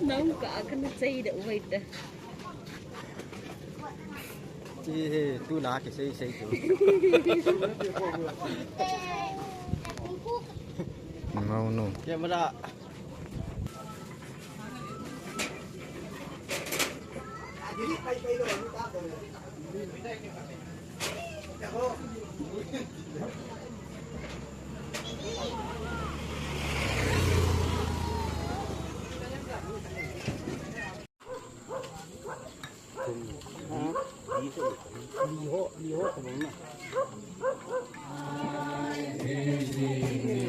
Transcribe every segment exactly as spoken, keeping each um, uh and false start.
Nang ka akan na chai da uwai da. Chi he, tu na ke sei sei tu. Ngau no. Camera.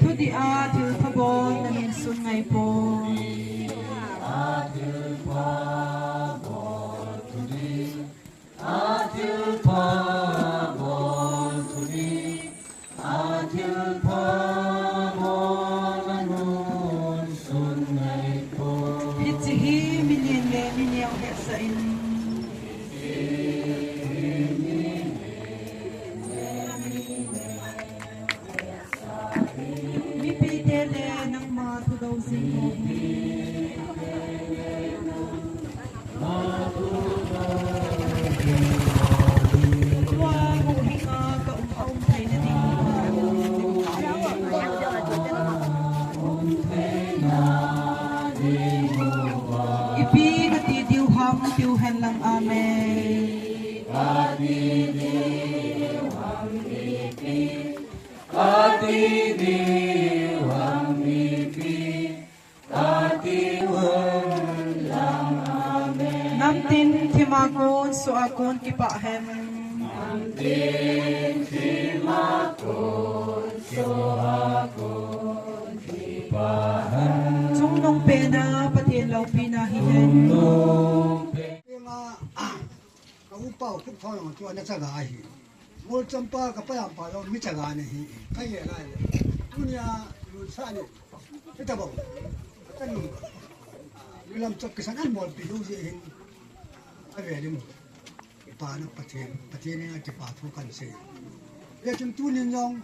Thudih a thilpha bol na nun sun ngai poi. Hiche hi mi len le mi neo hetsah in. Mipi te le nangma thudou jing ho hi. Tua huhhinga ka um a um theina ding. Ipi kati diu ham tiu hen lang, amen. Kati diu ham mipi, kati hun lang, amen. Namtin thima kon, soh a kon kipah hen. Namtin thima kon, soh a kon kipah hen. Chungnung pena Pathen loupina hihen. Chungnung pena. Ka upa u Khup Thao jong chu ana chaga ahi. Molcham pa ka payam pa jong mi chaga ana hi. Ka ye lai le. Tunia lungsa ni. Kita bang. Ka nu. Lulam chok kisan an molpi lou ji hin. A ve lim. Ipa na Pathen, Pathen in a kipa thu kan sei. Ve chun tunin jong.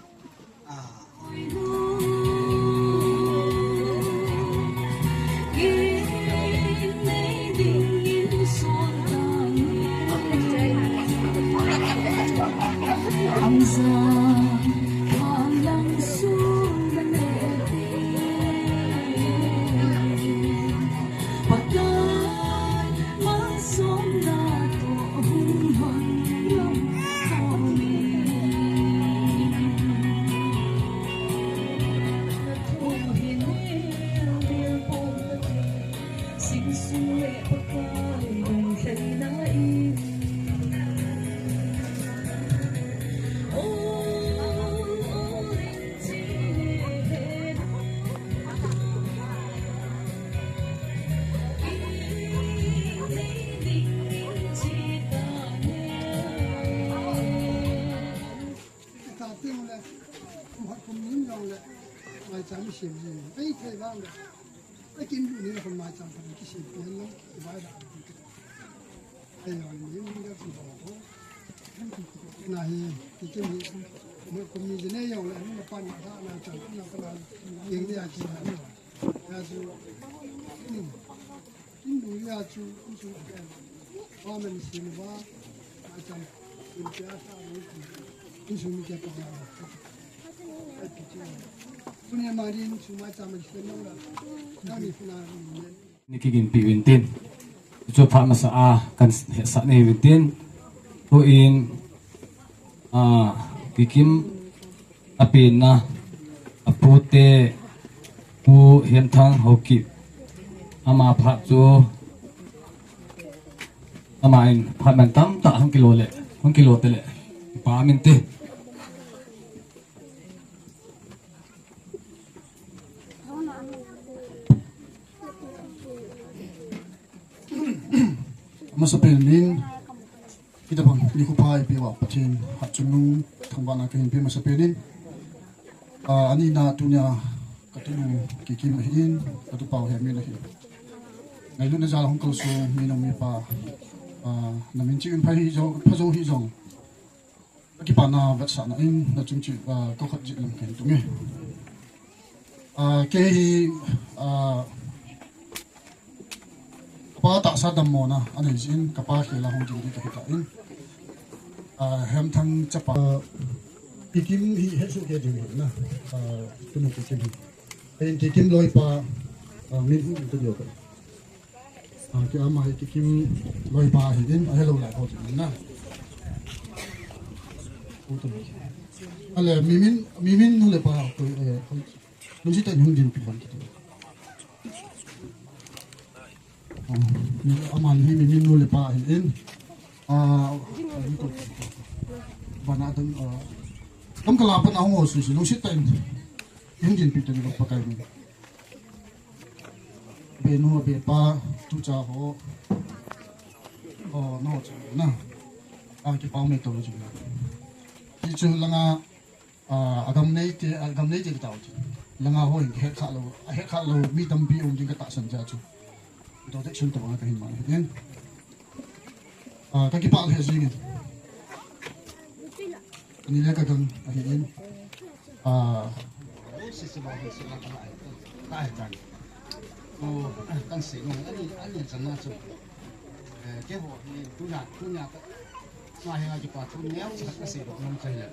Ka teng le, kum khat kum ni jong le, maicham i sem jing. Ei thei vang le, ei kin lu ni le, kum maicham khat kisem pen lang, i vai da. Ei jong ni, ni da ki ba ko. Na hi, ki kin ni, mo kum ni jing ei jong le, ni na pan na da, na cham, na ka na, ing ni a ki na, na. Ya ju, hmm. Ni kiginpi uvin tin. Chu phat masa a kan hetsah ni uvin tin. Tuin, a, Kikim a penna, a pute, Pu Hemthang Haokip, ama phat chu, ama in phat man tamtah hung kilo le, hung kilo te le, pa min te. Masa pen in, Hitabang nikho pha eipeuva Pathen hatchungnung thangvahna kahin pe masa pen in. Ah, anina tunia katunu Kikim ahin, katupau Hemin ahin. Ngailutna jal a hung kalsong, mi nung mi pa, ah, namin chih in pha hi jong, pha jou hi jong. Kakipana vetsahna in, nachung cheh, ah, kakhat jeh lam kahin tung e. Ah, kei hi, ah, kapa tahsa dammona anei jeh in, kapa khel a hung ding ding kahi tan. Ah, Hemthang chapa, Kikim hi hesoh kei ding ahin, ah, tunu Kikim hi. Ahin Kikim loipa, ah, min hung tu diu ka. Ah, kei ama hi Kikim loipa ahin, ahelou lai ho chu na. Ale, mimin, mimin nu le pa, ko, eh, ko, lungset tah in hung dinpi hon kiti. Ah, aman hi mimin nu le pa ahin. Ah, bana dang, ah, kam kala pan ahung ho sui sui, lungset tah in hung dinpi tah in Pakai min. Benu, bepa, tucha ho. Oh, no, cha, na. Ah, kipah me to chu. Hichu langa, ah, agam neite, agam neite tao chu. Langa ho hin het kha lou, het kha lou, mi tampi um ding katahsan jeh chu. Introduction tabang kahin man ahin. Ah, kakipah lheh jing in. Ani le kagang ahin. Ah, sisi mo hi sila ka ai. Ka ai tan. Ko, kan sei nung, ani, ani chan na chu. Eh, keiho hi tunia, tunia ka. Ma hi nga kipa thu neo cha ka sei doh nom ka hi le.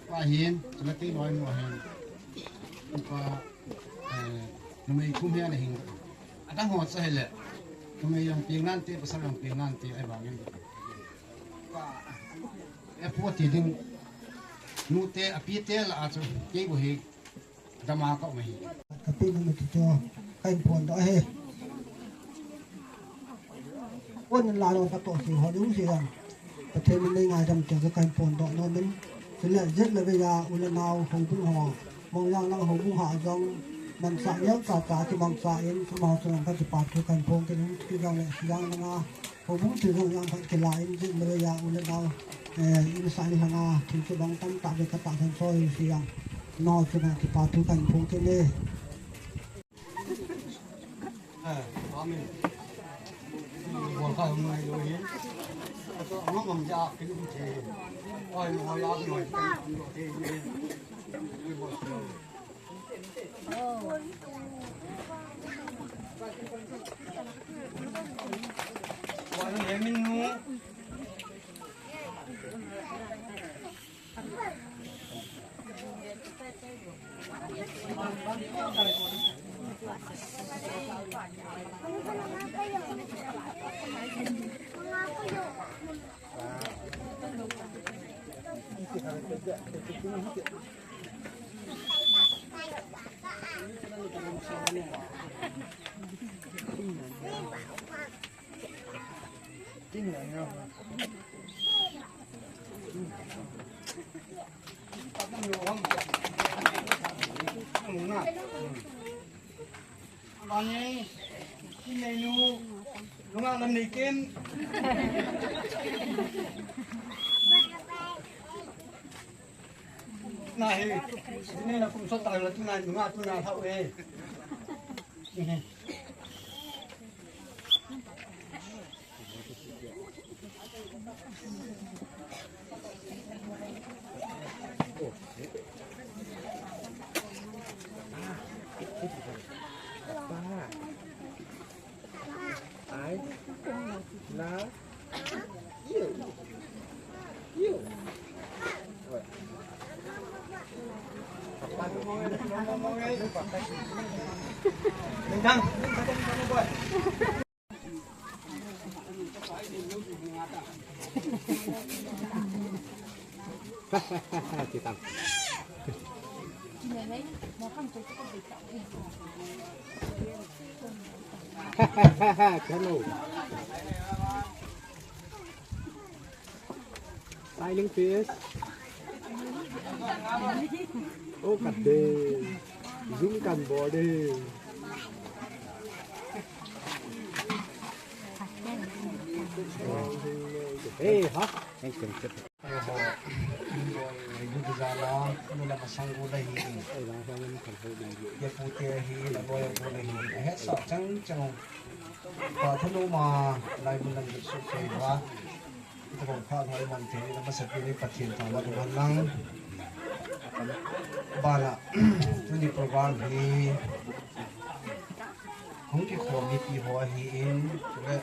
Pa hin, chule kei loi mo hin. Pa, eh, numei thum hi ana hing. Adang ho cha hi le. Numei jong piang nante, pasal jong piang nante, ahivangin. Pa, eh, pu ti ding. Nute, apite lah a chu, kei bou hi. Dama ka um ahi. Ka pi nu mi ti chu, ka hin phondoh ahi. Phone in la lou ka toh si ho lung si jong. Pathen min nei ngaidam ti chu ka hin phondoh nom in. Chule jet le vei a u le nao houbung ho. Mongjang lang houbung ho jong. Manchah neo cha cha kimangcha in, amaho chunga ka kipa thu ka hin phong kit in, ti jong le si jong langa. Houbung thil jong jong khat kila in, jet le vei a u le nao, eh, in sa in lhanga, thil kibang tamtah vei katahsan soi si jong. No chunga kipa thu ka hin phong kit e. Eh, amen. Bol khai hung ngai lou hin. Ato ngam ngam ja kin um the. Oi, oi, oi, oi, oi, oi, oi. Bang e, kin nei nu, lunga ngam nei kin. Na he, nei na kum sot ta la tu na lunga tu na thau e. I love you. You. Hello. Smiling face. Oh, kade. Zoom kan bol de. Hey, ha? Thank you. Jana, nula masang gula hi. Ye pute hi, la loya gula hi. He sa chang chang. Pa thanu ma, lai mun lang su se wa. Ita kong pha ngai man te, na masa pini Pathen ta ma tu man lang. Bana, tuni program hi. Hung kikhom mipi ho ahin, le,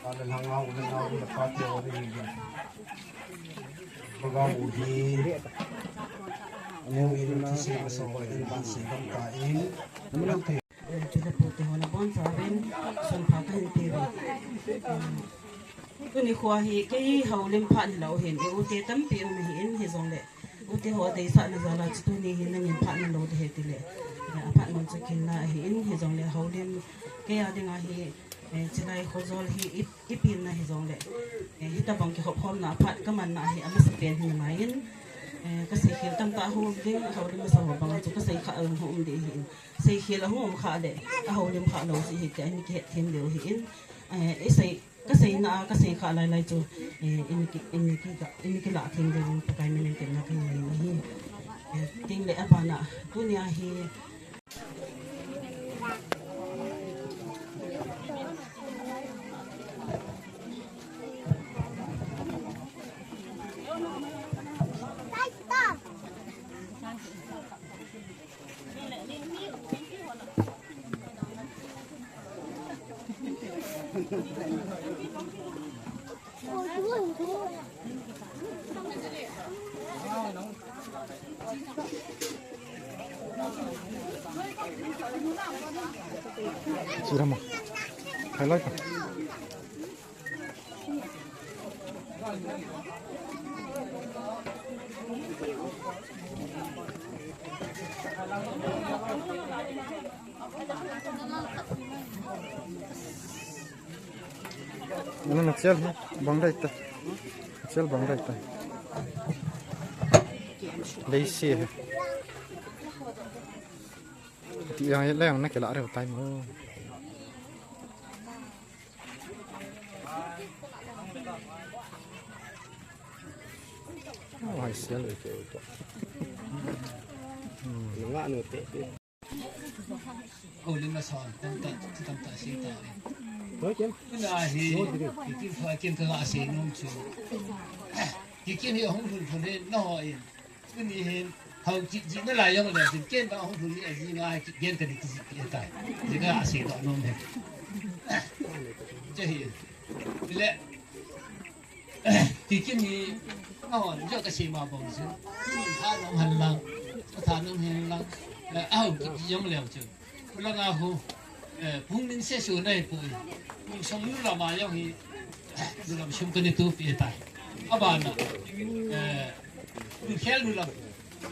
a le lhanga u le nao u le pate ho ahin. Program u hi, neo in thusei masa ho in ban sei gam ta in. Chule pute ho nabonchauvin, sunpha kahin pe uve. Tuni khoa hi kei houlim phat hilou hin, e ute tampi um ahin, hijongle ute ho deisahna jal a chu tuni hi nangin phat nalou ding ahi tile, eh, aphat nom chu kinna ahin, hijongle houlim kei a dinga hi, eh, chilai khojol hi i, i pinna hijongle, eh, hitobang kihopkhomna aphat kamanna hi amasapen hi nangaiyin, eh, kaseikhel tamtah hung um ding, houlim masa ho banga chu kasei kha, eh, hung um ding ahin, seikhel ahung um kha le, ahoulim kha lou jeh hi kei in kihet them diu ahin, eh, isei Kaseina a, kasei kha lailai chu, eh, in ki, in ki ka, in kilah theng ding Pakai min in temna kahin nei ahi. Eh, tin le abana, tunia hi. Sirama. Highlight. Ano na chel ha? Bang dai ta. Chel bang dai ta. Dai si ha. Ti yang le yang na kila re tai mo. Ai sial le ke to. Nga no te. Houlim na son, tamtah, tamtah sei ta. Tuna hi, kikim pha kim ka ga sei nom chu. Kikim hi hung hun hun hin, na ho in. Tuni hin, hou kit ji na lai jong le, ken ba hung hun ni a ji nga, gen ka ni ti ji ta. Ji ka sei ta nom he. Che hi. Le, Kikim hi, ahon, jo kasei ma bang chu. Tha nong han lang, tha nong hen lang, eh, aho kiti jong leu chu. Pulanga hu, eh, pung min se su nai pu. Pung song lu lama jong hi, lu lam sum kani tu pi tai. Abana, eh, pung khel lu lam.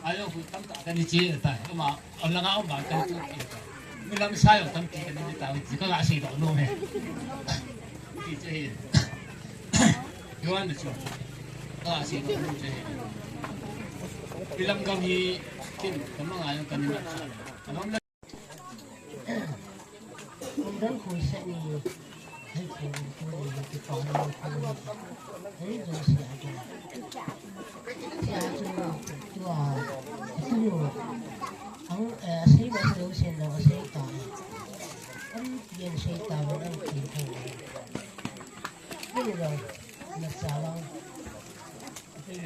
Ajo hu tamtah kani che tai. Ama, alanga ama kani tu pi tai. Mi lam sa jong tampi kani ni ta, ji ka ga sei do no he. Ti che he. Yuan chu. Ka sei do no che he. Mi lam gam hi kin, kama nga jong kani na. Amam Kum dang khoi seh ni, hei khoi ni, khoi ni, hei khoi ni, khoi ni, hei jong sia jong. Sia jong, tua, tu yo. Ang, eh, sei ba sei sen lo, sei ta. Ang yen sei ta, ang kin khoi ni. Kin lo, na sa lo. Kin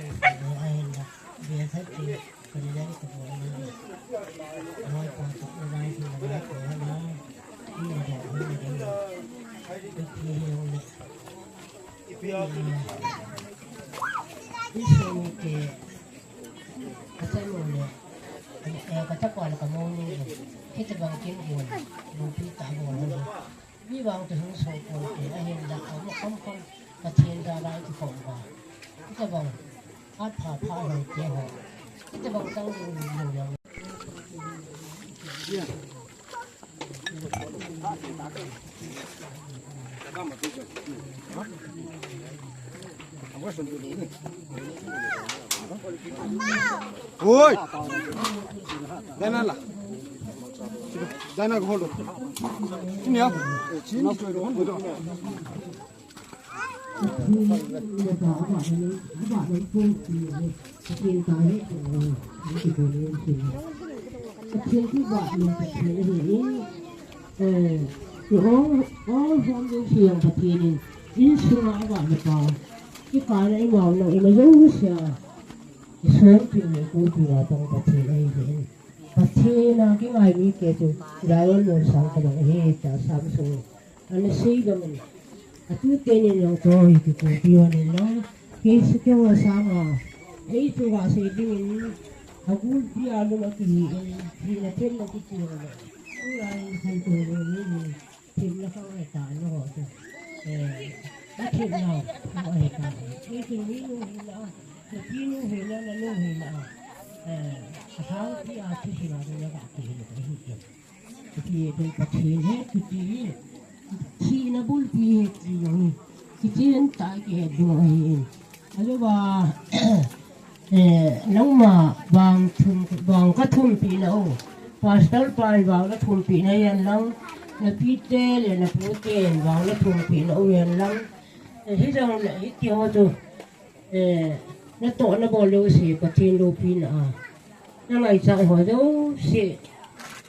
lo, ai na, bia sa ti. Kanidan ka bol na. Loi pa tu na dai tu na dai ko na. Ni na dai ni na dai. Ipi he ong le. Ipi he ong le. Ipi he ong ke. Kata mo le. Eh, kata ko ala ka mo ni. Kita bang kin bol. Bol pi ta bol na. Mi vang te hung so pon te, ahin la, a mo kham kham, Pathen da lai ki khom ba. Kita bang, at pha pha lai te ho. Kita bang tang ding ding ding yang. Oi! Dai na la. Dai na ko hold on. Sini ya. Sini ko hold on. Pathen le ta aba le, aba le ko ti le, Pathen ta he ko, ko ti ko le ti. Pathen ti ba le Pathen le he. Eh, ti ong, ong hom le siang Pathen in, in sunga aba le pa. Ki pa le i mau no, i ma yo sia. I suang ti le ko ti la tong Pathen ai he. Pathen a kingai mi kei chu, Zion mun sang ka bang hi ta Samson. Ana sei bang in. Atu teni jong chu hi kiti pi hon in lang. Kei su keu a sang a. Ei chu va sei ding in. Agulpi a lum a kihi in. Hina themna kiti hon in. Ula in sai tu ni ni. Themna kha ai ta na ho chu. Eh, a themna ho ai ta. Ei chu ni nu hi na. Na pi nu hi na, na nu hi na. Eh, a hang pi a thu hi na, na ka kihi na hi. Kiti dei Pathen he kiti. Thina bulpi he ti jong hi. Kiti en ta kihe ding ahi. Ajo ba, eh, nangma bang thum, bang ka thumpi na u. Pastor pa in bang na thumpi na yen lang. Na pi te le na pu te in bang na thumpi na u yen lang. Eh, hi jong le, hi ti ho chu. Eh, natoh nabol lou si, Pathen loupina a. Nangaichat ho jouse,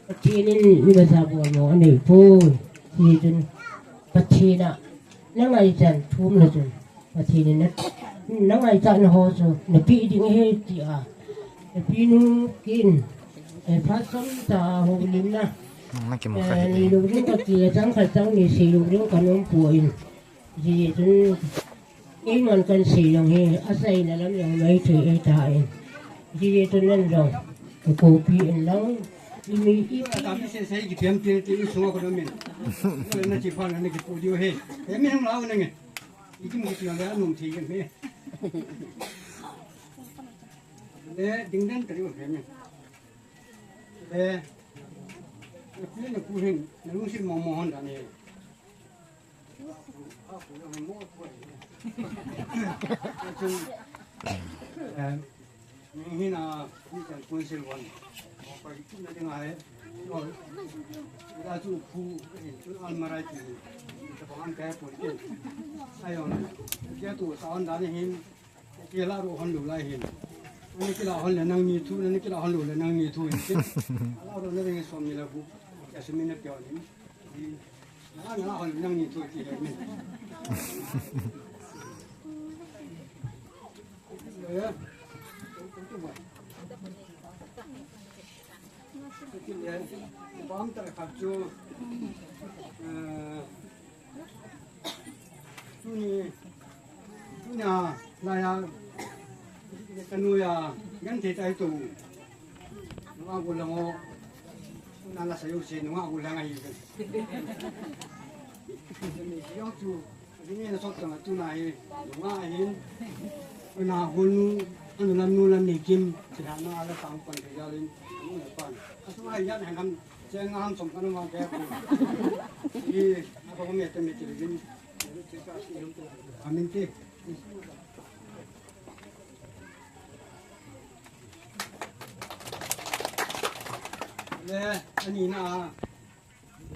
Pathen in imacha bolmo anei poi. Hichun, Pathen a, nangaichat thum le chun. Pathen in na, nangaichat na ho chu, napeh ding ahi tia. Napinu kin, eh, phat chomcha houlimna. Nang kimu kha eh, hi. Neilou ding kati, chang khat chang ni seilou ding kanom poi. Hichun, Keiman kahin sei jong hi, achaina lam jong maithei ahitai. Hijeh chun nang jong, kakoupi in lang, imi i. Kami sei sei kipiam tin tin sunga kodomin. Nachi phan na kipu diu he. Emi hung lau nange. Ikim kipiam le anum thei kan he. Le ding den tari he me. Le. Napi napu hin, nalungset mong mong hon dan he. Kila ro hon lou lai hin. Nani kila hon le nangni thu, nani kila hon lou le nangni thu hin. Ala ro na ding som ni la bu. Ka sumi na pyo ni. Na, na hon nangni thu ti le min. Eh. Ti le. Bam ta khat chu. Eh. Tuni, tuni a, laiya, kanu ya, gan te tai tu. Nunga gulang o, nunga la sayu se, nunga gulang ahi. Ni siyo tu, ni na sot tang tu na hi, nunga ahin. Na hunu, anu lam nu lam ni kim, sila na ala tang pan ke jalin, anu na pan. Asu ahi yan han ham, Cheng ngam som kan ma ke. I, apa ko me te me te bin. Amin te. Le, ani na.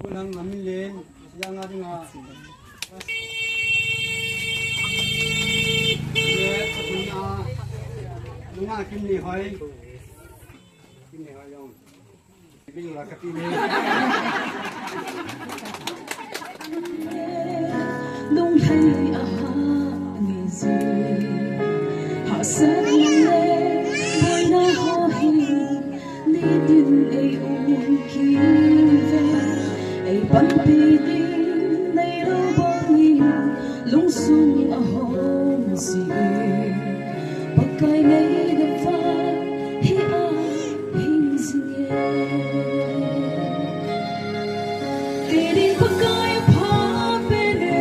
Bulang amin len. Yang a ding a. Le, ani na. Nunga kim ni hoi. Kim ni hoi yong. Lunglhai aha ni ji. Hahsat le boina ho hi ni din ei um kive. Ei panpi ding neilou bangin lungsung ahom ji. Pakai ngaina va hi a Kei ding Pakai apha pen e,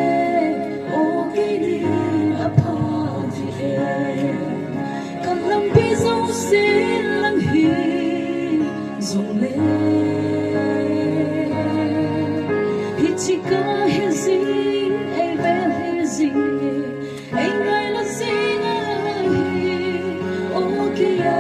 o kei ding apha ding e. Ka lampi jouse lang hi jongle, hiche kahe jing, ei vel hi jing e, ei ngailha jing ahi, o kei a.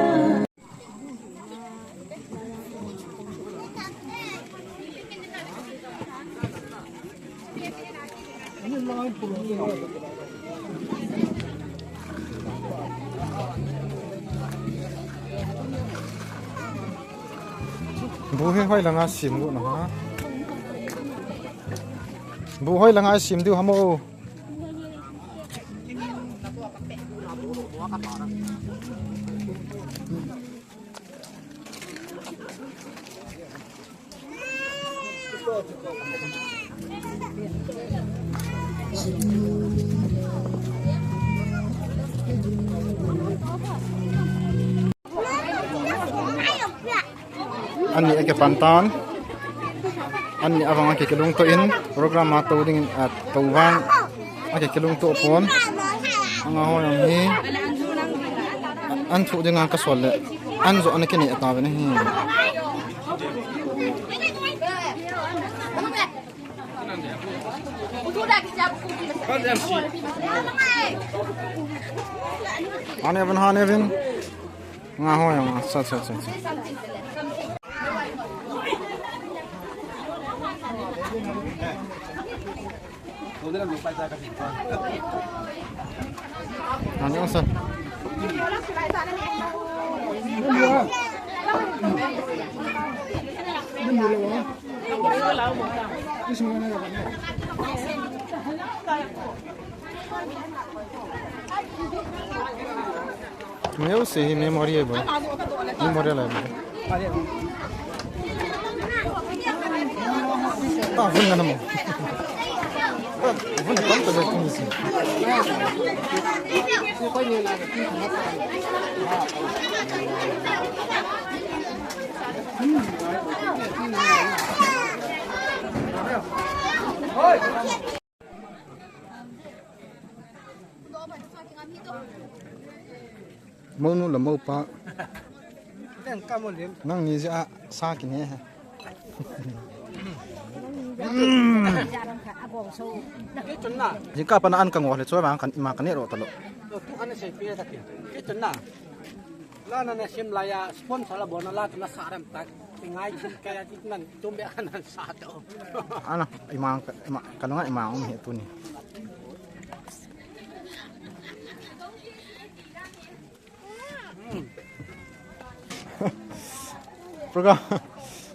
Bu hi hoi langa sim gu na ha. Bu hoi langa sim diu hamo. Ani ake pantan. Ani avang ake kilungto in program a to ding in, a to vang ake kilungto pon. Anga ho yang hi. An thu ding a ka sol le. An jo an ke ni ata ve ni hi. Ani avang ani avang. Nga ho yang, sa, sa, sa, sa. Ani sa. Meu se hi memory ai bo. Memory ai bo. Ah, vun na mo. Ah, vun na kam to le kin si. Mounu le moupa. Nangni jeh a sa kine he. Jingkah pat na an ka ngol le choi vang kan ima ka ne ro ta lo. Lana na sim laiya sponsor la bona la tuna sa ram tak. Tingai chin kaya ti nan tum be anan sa to. Ana, ima, ima, ka nunga ima um he tuni. Program,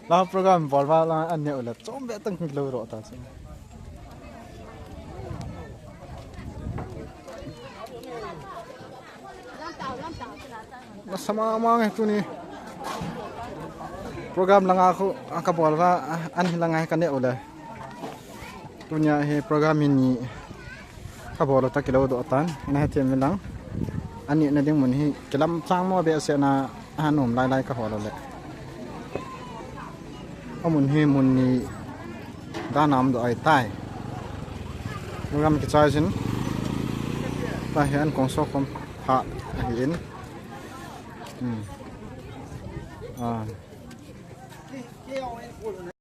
la program bol ba la an ne ula chom be tang lo ro ta chu. Nasa mama nge tuni. Program langa khu, a, ka bol va, a, an hi langa hi ka ne ule. Tunia hi program hi ni ka bol ta kilo do tan. Na he tem lang. Ani na ding mun hi kilam chang mo be se na. Anom lai lai ka hol le. Amun hi mun ni dan am do ai tai. Program kichai jin. Tahi an kong so khom ha ahi in. Hmm. Ah.